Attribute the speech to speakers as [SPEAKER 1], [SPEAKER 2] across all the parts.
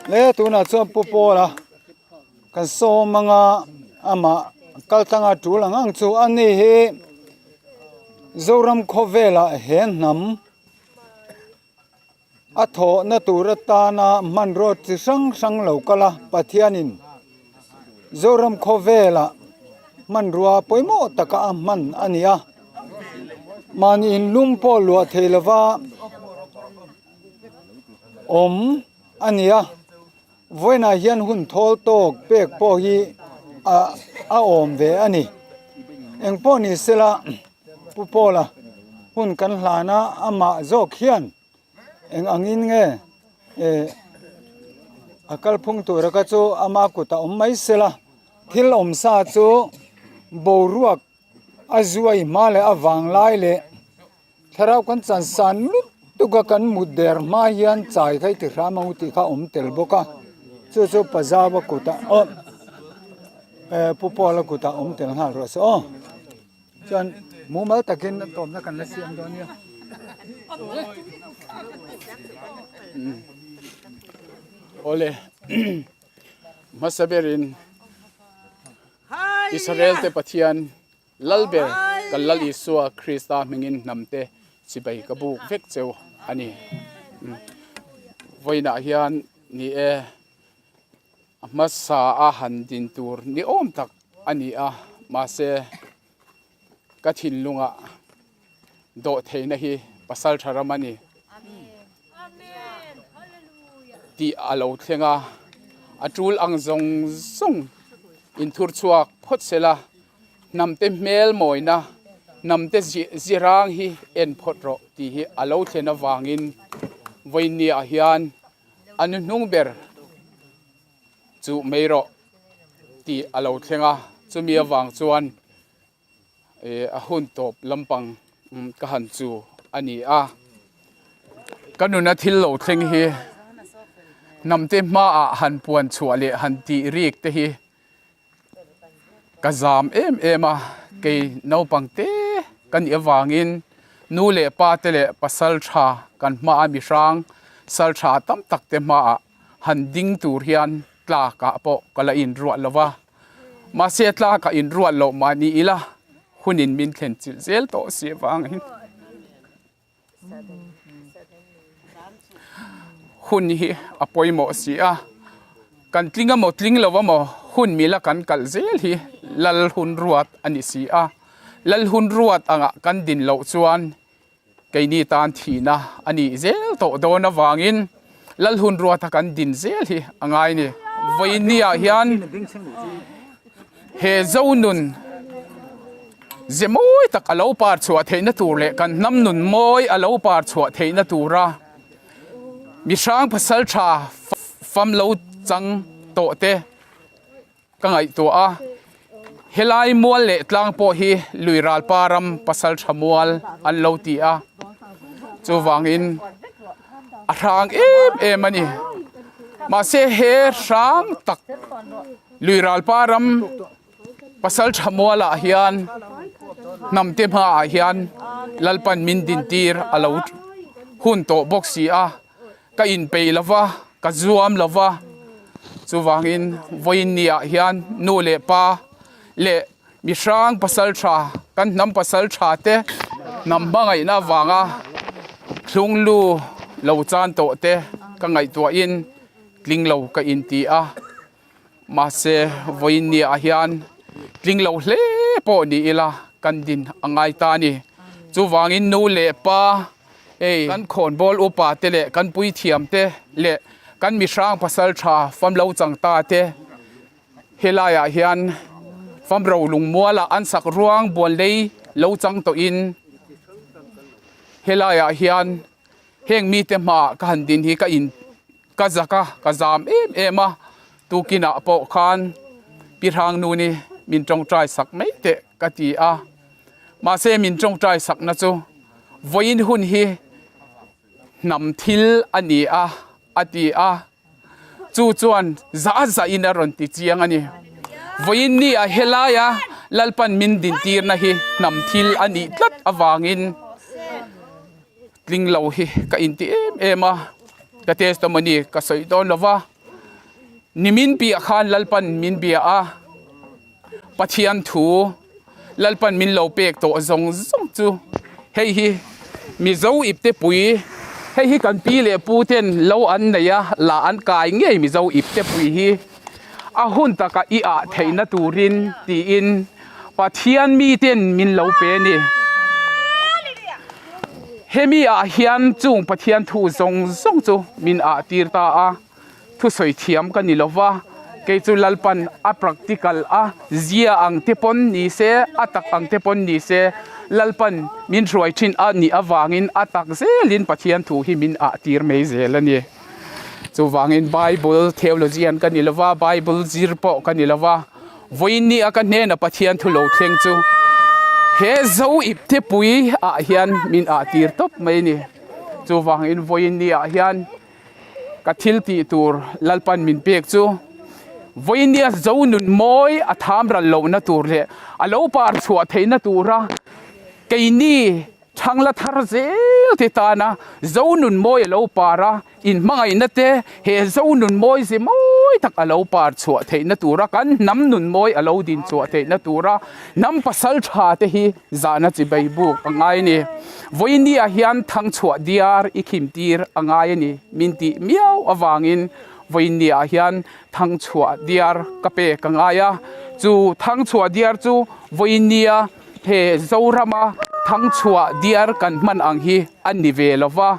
[SPEAKER 1] Le tunah chuan Pu Pawla kan sawm anga amah kal tlanga tul ang ang chu ani hi Zoram khawvelah he hnam A thawhna tur atana hmanraw chi hrang hrang lo kal a, Pathianin Zoram khawvelah hmanrua pawimawh taka a hman a ni a. Mahni inlum pawh luah thei lova awm a ni a. Vawiinah hian hun thawl tawk pek pawh hi a a awm ve a ni. Engpawh ni sela Pu Paula hun kan hlan a, amah zawk hian eng angin nge eh a kalphung tura kha chu ama kutah awm mai sela, thil awm sa chu boruak a zuai hma leh a vanglai leh Thlarau kan chan san lutuk a kan mut der hma hian chai kha i ti hram ang u tih kha a awm tel bawk a chu chu Pazawa kutah aw eh Pu Paula kutah a awm tel nghal rawh se aw chuan mumal takin a tawpna kan la siam dawn nia.
[SPEAKER 2] Awle hmasa berin Israel te Pathian Lal ber kan Lal Isua Krista hmingin hnamte chibai ka buk vek cheu a ni. Vawiinah hian ni e, a hmasa a han din tur ni awm tak a ni a, mahse ka thinlungah dawhtheihna hi pasal tha ram a ni tih a lo thleng a, a tul ang zawng zawng inthur chhuak phawt sela. Hnamte hmel mawina, hnamte zirang hi en phawt rawh tih hi a lo thlen avangin vawiinniah hian a nu hnung ber chu mai rawh tih a lo thleng a, chumi avang chuan a hun tawp lampang ka han chu a ni a. Ka nuna thil lo thleng hi hnamte hmaah han puan chhuah leh han tih rik te hi Ka zam em em a, kei naupang te ka nih avangin nu leh pa te leh pasal tha kan hmaah mihrang sal tha tam tak te hmaah han ding tur hian tlak ah pawh ka la inruat lo va, mahse tlak ah inruat loh mah ni ila hunin min thlen chilh zel tawh si avangin. Hun hi a pawimawh si a, kan tling emaw tling lo emaw hun mila kan kalh zel hi lal hun ruat a ni si a, lal hun ruat angah kan din loh chuan keini tan thihna a nih zel tawh dawn avangin lal hun ruata kan din zel hi a ngai a ni. Vawiinniah hian he Zonun. Ze mawi tak a lo par chhuah theihna tur leh kan hnam nun mawi a lo par chhuah theihna tura mihrang pasal tha fam lo chang tawh te ka ngaihtuah a, helai mual leh tlang pawh hi lui ralpa ram pasal tha mual an lo ti a, chuvangin a hrang em em a ni. Mahse he hrang tak lui ralpa ram. Pasal tha mualah hian hnamte hmaah hian Lalpan min dintir a lo hun tawh bawk si a, ka inpeih lo va, ka zuam lo va, chuvangin vawiin niah hian nu leh pa leh mi hrang pasal tha kan hnam pasal tha te hnam hmangaihna avanga thlunglu lo chan tawh te ka ngaihtuahin tling lo ka inti a. Mahse, vawiin niah hian tling lo hle pawh ni ila kan din a ngai ta a ni. Chuvangin nu leh pa, hei kan khawnbawl upa te leh kan puithiam te leh kan mihrang pasal tha fam lo chang ta te helaiah hian fam ro lungmualah an sak ruang buan lei lo chang tawhin helaiah hian heng mite hmaah ka han din hi ka in Ka zak a, ka zam em em a, tukinah pawh khan Pi Hrangnuni min tawngtai sak mai teh ka ti a, mahse min tawngtai sakna chu vawiin hun hi hnam thil a ni a, a ti a, chu chuan zah zahin a rawn ti chiang a ni. Vawiin ni a helaia Lalpan min dintirna hi hnam thil a nih tlat avangin, Tling lo hi ka inti em em a, ka testimony ka sawi dawn lo va. Nimin piah khan Lalpan min bia a, Pathian thu Lalpan min lo pek tawh zawng zawng chu hei hi Mizo ipte pui, hei hi kan pi leh pu ten lo an nei a, la an kai ngei Mizo ipte pui hi a hun taka i ah theihna turin tiin Pathian miten min lo pe a ni. Hemi ah hian chung Pathian thu zawng zawng chu min ah tir ta a. Thusawi thiam ka ni lo va, kei chu Lalpan a practical a zia ang te pawn ni se, a tak ang te pawn ni se, Lalpan min hruai thin a nih avangin a tak zelin Pathian thu hi min ah tir mai zel a ni. Chuvangin Bible theologian ka ni lo va, Bible zir pawh ka ni lo va, vawiin a ka hnena Pathian thu lo thleng chu he Zo iptepui ah hian min ah tir tawp mai a ni. Chuvangin vawiin ni ah hian. Ka thil tih tur Lalpan min pek chu vawinia zo nun mawi a tham ral lohna tur leh a lo par chhuah theihna tura keini thang la thar zel te tana zo nun mawi a lo par a, inhmangaihna te he zo nun mawi ze mawi tak a lo par chhuah theihna tura kan hnam nun mawi a lo din chhuah theihna tura hnam pasal tha te hi Zahna chibai buk a ngai a ni. Vawinia hian thangchhuah diar i khim tir a ngai a ni min tih miau avangin vawinia hian thangchhuah diar ka pek a ngai a. Chu thangchhuah diar chu vawinia he Zorama thangchhuah diar kan hman ang hi a ni ve lo va.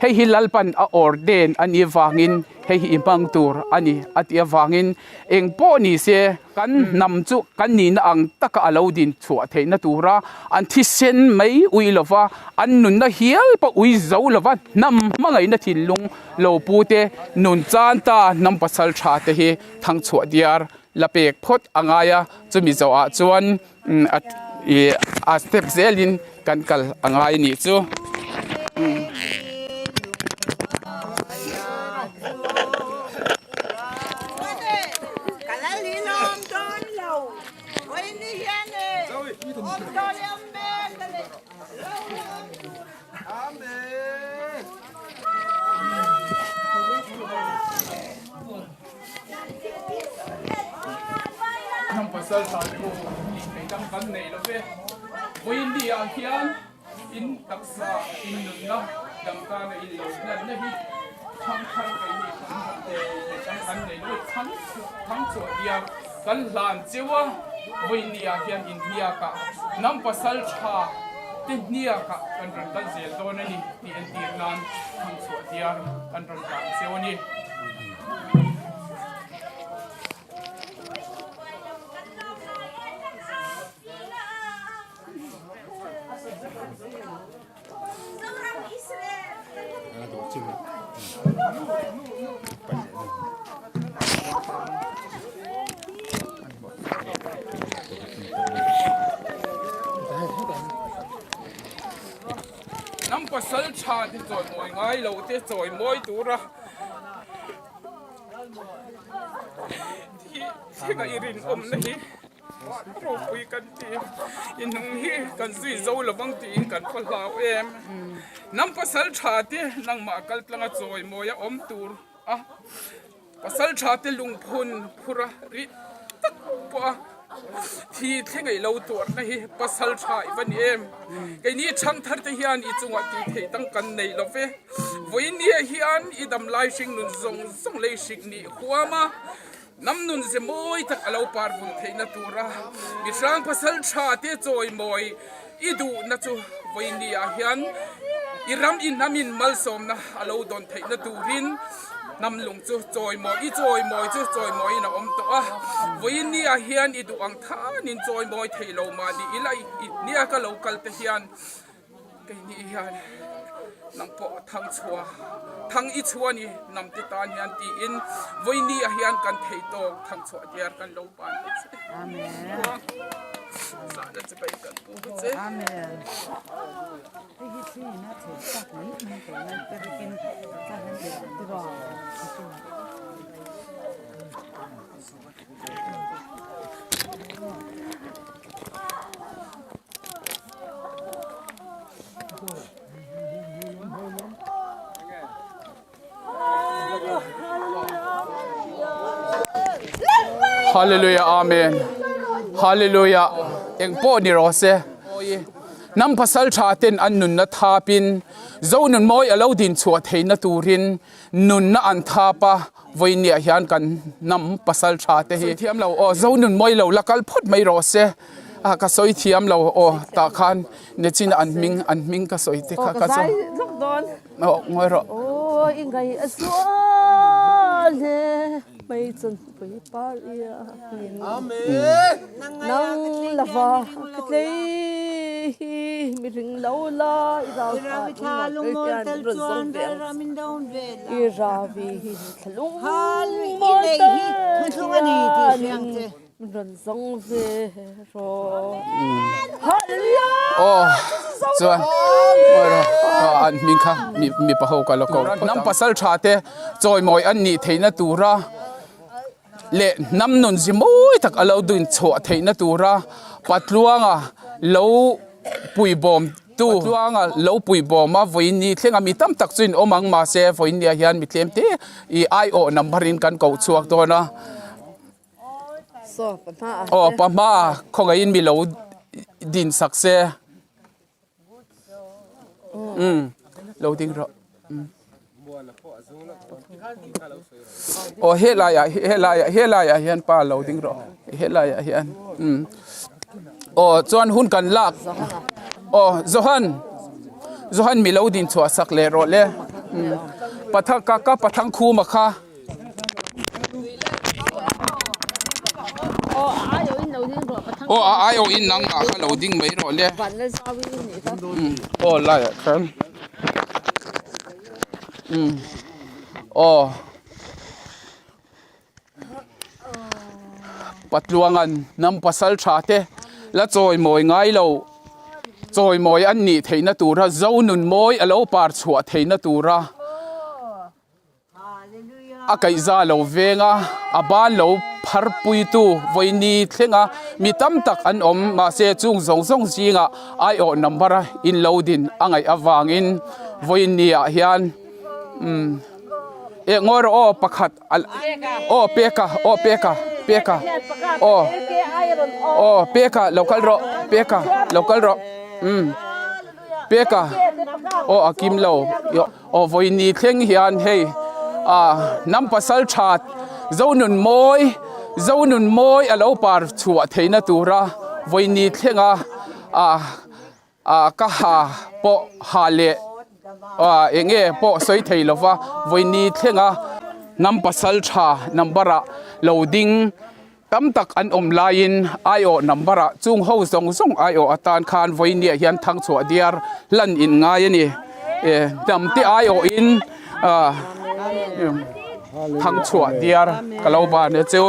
[SPEAKER 2] Hei hi Lalpan a ordain a nih avangin hei hi i hmang tur a ni a tih avangin eng pawh ni se, Kan hnam chu kan nihna ang taka a lo din chhuah theihna tura an thisen mai ui lova, an nunna hial pawh ui zo lova hnam hmangaihna thinlung lo pute nun chan ta hnam pasal tha te hi thangchhuah diar la pek phawt a ngai a, chumi zawhah chuan a step zelin kan kal a ngai a nih chu. Hnam pasal tha te u tih theih dang kan nei lo ve. Vawiin ni ah hian in taksa in nunna dang tana in lo hlanna hi thang thar kei ni thang thar te tih theih dang kan nei lo ve. Thang thang chhuah diar kan hlan cheu a, vawiin ni ah hian in hniak ah hnam pasal tha te hniak ah kan rawn kal zel dawn a ni tih entir nan thang chhuah diar kan rawn hlan cheu a ni. Hnam pasal tha te chawimawi ngai lo te chawimawi tura Hi thlenga i rinawmna hi ropui kan ti. I hnung hi kan zui zo lovang tiin kan va hlau em. Hnam pasal tha te nangmah kal tlanga chawimawi a awm tur a, pasal tha te lungphun phur a rih tak pawh a thi thlenga i lo tuarna hi pasal tha i va ni em. Keini chhangthar te hian i chungah tih theih dang kan nei lo ve. Vawinia hian i damlai hring nun zawng zawng lei hrik nih huam a, hnam nun ze mawi tak a lo par vun theihna tura mi hrang pasal tha te chawimawi i duhna chu vawinia hian i ram i hnamin malsawmna a lo dawn theihna turin hnam lung chu chawimawi i chawimawi chu chawimawiin a awm tawh a. Vawinia hian i duh ang thanin chawimawi thei lo mahni ila i nia ka lo kal te hian Keini hian nang pawh thang chhuah thang i chhuah ni nam te tan hian tiin vawiini ah hian kan thei tawk thang chhuah diar kan lo ban ta che.
[SPEAKER 3] Amen.
[SPEAKER 2] Zahna che bai kan pu che.
[SPEAKER 3] Amen. Hei hi chi na che tak mai mai te na te rikin ta han te ti ro.
[SPEAKER 2] Hallelujah Amen Hallelujah eng pawh ni rawh se hnam pasal tha ten an nunna thapin Zonun mawi a lo din chhuah theihna turin nunna an thap a vawinia hian kan hnam pasal tha te hi thiam lo aw Zonun mawi lo la kal phawt mai rawh se a ka sawi thiam lo aw tah khan nichin an hming an hming ka sawi te kha ka chu aw ngawi rawh.
[SPEAKER 4] Aw i ngaih a sual e hmeichhe pui par iangin nang lava ka tlei hi mi ring lo la i rau tha i ngawi hian rawn zawng ve ang che i ravi hi thla lungmawi tal hian Min rawn zawng ve rawh. Hallelujah!
[SPEAKER 2] Aw chuan an hming kha mipa ho ka la ko. Hnam pasal tha te chawimawi an nih theihna tura leh hnam nun zi mawi tak a lo dun chhuah theihna tura Patluanga lo puibawm tu Patluanga lo puibawm a vawiin thlenga mi tam tak chu in awm ang mahse vawiin nia hian mi tlem te i aiawh number in kan koh chhuak dawn a. Aw pa hma khawngaihin mi lo din sak se umm lo ding rawh aw helai ah helai ah helai ah hian pa lo ding rawh helai ah hian umm aw chuan hun kan lak aw Johan Johan mi lo din chhuah sak leh rawh le umm pathak ka ka pathang khuma kha. Aw a ai awh in nang ah kha lo ding mai rawh le aw lai ah khan umm aw patluangan hnam pasal tha te la chawi mawi ngai lo chawi mawi an nih theihna tura zo nun mawi a lo par chhuah theihna tura. A kaihza lo veng a, a ban lo phar puitu vawiini thleng a, mi tam tak an awm mahse chung zawng zawng zingah aiawh number a in lo din a ngaih avangin vawiini ah hian umm eh ngawi rawh aw pakhat aw peka aw peka peka aw aw peka lo kal rawh peka lo kal rawh umm peka aw a kim lo. Aw vawiini thleng hian hei ah hnam pasal tha Zonun mawi Zonun mawi a lo par chhuah theihna tura vawiini thlenga ah ah ka ha pawh ha leh ah eng nge pawh sawi thei lova vawiini thlenga hnam pasal tha number ah lo ding. Tam tak an awm laiin aiawh number ah chung ho zawng zawng aiawh atan khan vawinia hian thang chhuah diar hlan in ngai a ni. E hnam te aiawh in ah thang chhuah diar ka lo ban e chu.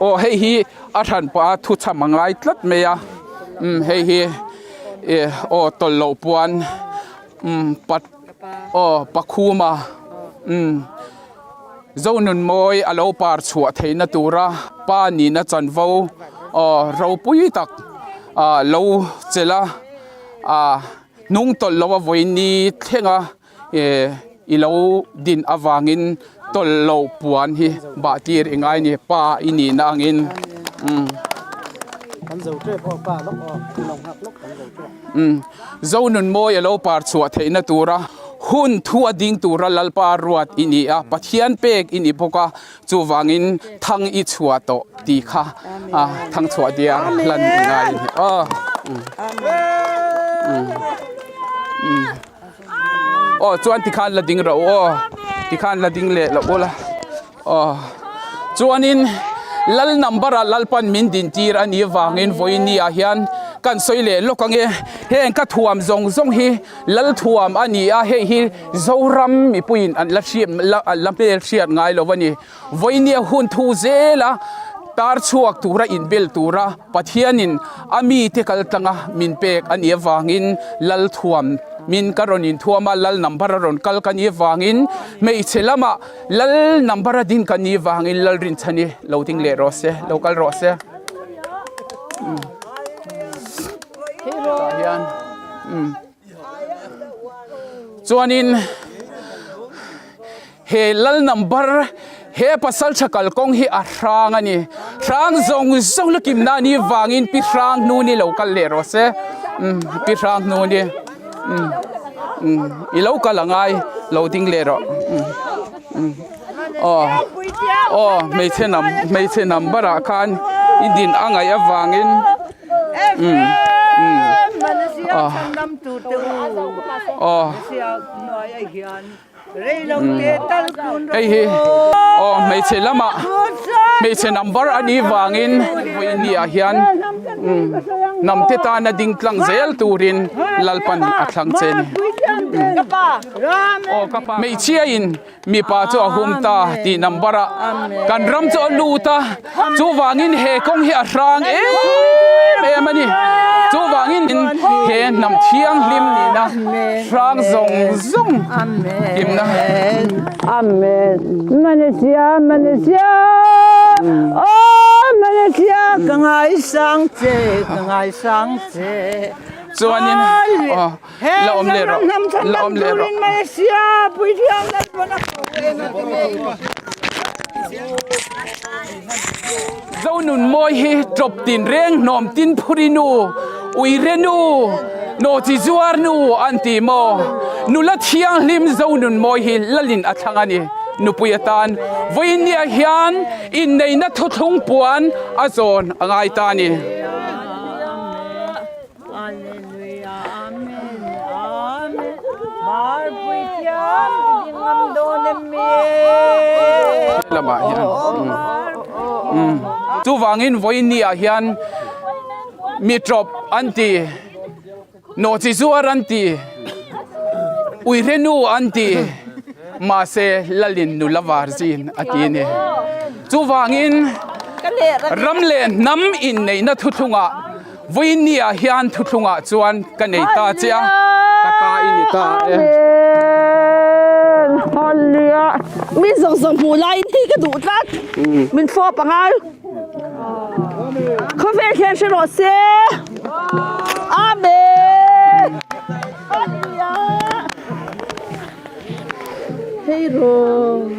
[SPEAKER 2] Aw hei hi a hran pah a thu cham a ngai tlat mai a umm hei hi ih aw tawlh loh puan umm pat aw pakhuma umm Zonunmawi a lo par chhuah theihna tura pa nihna chanvo aw ropui tak ah lo chelh a ah hnung tawlh loh a vawiin thleng a. Eh i lo din avangin tawlh loh puan hi bah tir i ngai ni pa i nihna angin umm umm Zonunmawi a lo par chhuah theihna tura hun thu a ding tura Lalpa ruat i ni a Pathian pek i ni bawk a chuvangin thang i chhuah tawh tih kha a thang chhuah diar hlan i ngai a ni aw umm umm. Aw chuan tikhan la ding rawh u aw tikhan la ding leh loh ula aw chuanin lal number ah lalpan min din tir a nih avangin vawiini ah hian kan sawi leh lawk ange heng ka thuam zawng zawng hi lal thuam a ni a hei hi Zoram mipuiin an la hriat an la hmel hriat ngai lo a ni vawiini a hun thu zel a tar chhuak tura inbel tura Pathianin a mite kal tlanga min pek a nih avangin lal thuam. Min ka rawn inthuam a, lal number a rawn kal ka nih vangin hmeichhe lamah lal number a din ka nih vangin lal rinchhan hi lo ding leh rawh se, lo kal rawh se. Tah hian chuanin He lal number he pasal tha kalkawng hi a hrang a ni. Hrang zawng zawng la kim na ni vangin pi hrang hnu ni lo kal leh rawh se. Umm pi hrang hnu ni umm umm i lo kal angai lo ding leh rawh. Umm umm aw aw hmeichhe nam hmeichhe number ah khan i din a ngaih avangin umm umm aw aw. Hei hi aw hmeichhe lamah hmeichhe number a nih vangin vawiin ah hian hnam te tana ding tlang zel turin Lalpan a thlang che a ni. Hmeichhia in mipa chu a hum ta tih number ah kan ram chu a lut a chuvangin he kawng hi a hrang em em a ni. Chuvangin he hnam thianghlim nihna hrang zawng zawng kimna.
[SPEAKER 5] Amen. Malaysia, Malaysia, oh Malaysia, ka ngaisang che, ka ngaisang che.
[SPEAKER 2] Chuanin oh la awm leh rawh, la awm leh rawh.
[SPEAKER 5] Malaysia, puithiam Lalpan a ko em a ti ngei.
[SPEAKER 2] Zonun mawi hi tawp tin reng hnawm tin phuri nu, uire nu, nawhchi zuar nu an ti maw? Nula thianghlim Zonun mawi hi lalin a thlang a ni. Nupui atan vawiinniah hian inneihna thuthlung puan a zawn a ngai ta a ni.
[SPEAKER 5] Alleluia Amen Amen Marpui thiam i ding ngam dawn em mi?
[SPEAKER 2] Lamah hian chuvangin vawiinni ah hian mi tawp an ti nawhchi zuar an ti uirenu an ti mahse lalin nula var zin a ti a ni chuvangin ram leh hnam inneihna thuthlungah Vawiinni ah hian thuthlungah chuan ka nei ta che a, ka ta i ni ta e.
[SPEAKER 5] Amen Hallelujah
[SPEAKER 4] Mi zawng zawng hmuh laiin hi ka duh tlat min fawp angai khawvel hian hre rawh se Amen Hallelujah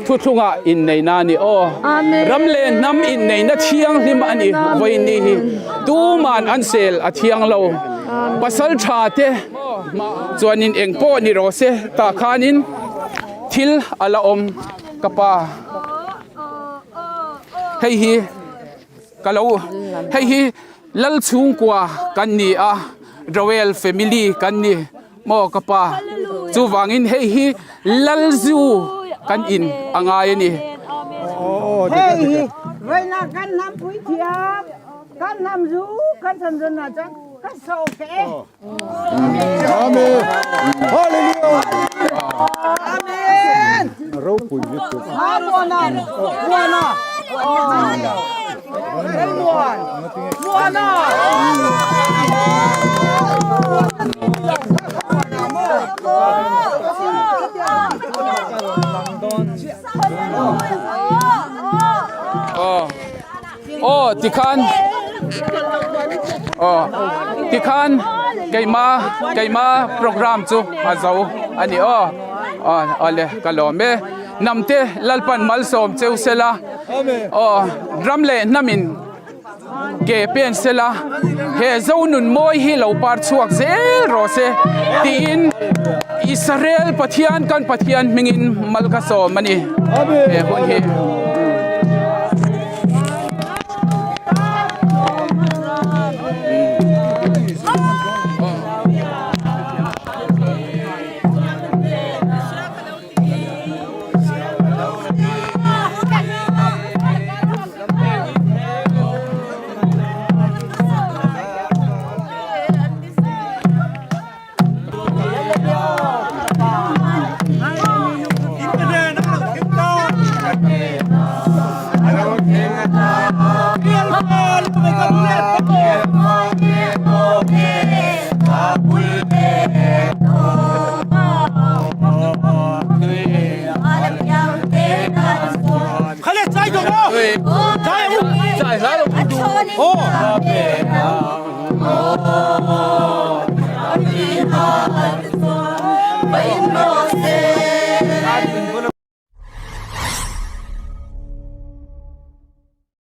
[SPEAKER 2] Thuthlungah inneihna a ni aw. Ram leh hnam inneihna thianghlim a ni vawiinni hi. Tuman an sel a thiang lo. Pasal tha te chuanin eng pawh ni rawh se tah khanin thil a la awm ka pa. Hei hi ka lo hei hi Lal chhungkua kan ni a, Royal family kan ni. Maw ka pa, chuvangin hei hi Lal zu kan in a ngai a ni.
[SPEAKER 5] Hei hi vawiinah kan hnam puithiam, kan hnam zu kan chan zawn ah chuan ka sawh ke e.
[SPEAKER 1] Amen. Hallelujah.
[SPEAKER 5] Amen.
[SPEAKER 1] Ropui lutuk.
[SPEAKER 5] Ha muana, muana. Muan. Muana.
[SPEAKER 2] Aw aw tikhan aw tikhan keima keima program chu a zo a ni aw aw awle ka lawm e hnamte Lalpan malsawm cheu sela aw ram leh hnamin Ke pen sela he zo nun mawi hi lo par chhuak zel rawh se tiin Israel Pathian kan Pathian hmingin mal ka sawm a ni he hun hi.
[SPEAKER 6] Chai dong o. Chai u. Chai hla lo. Oh.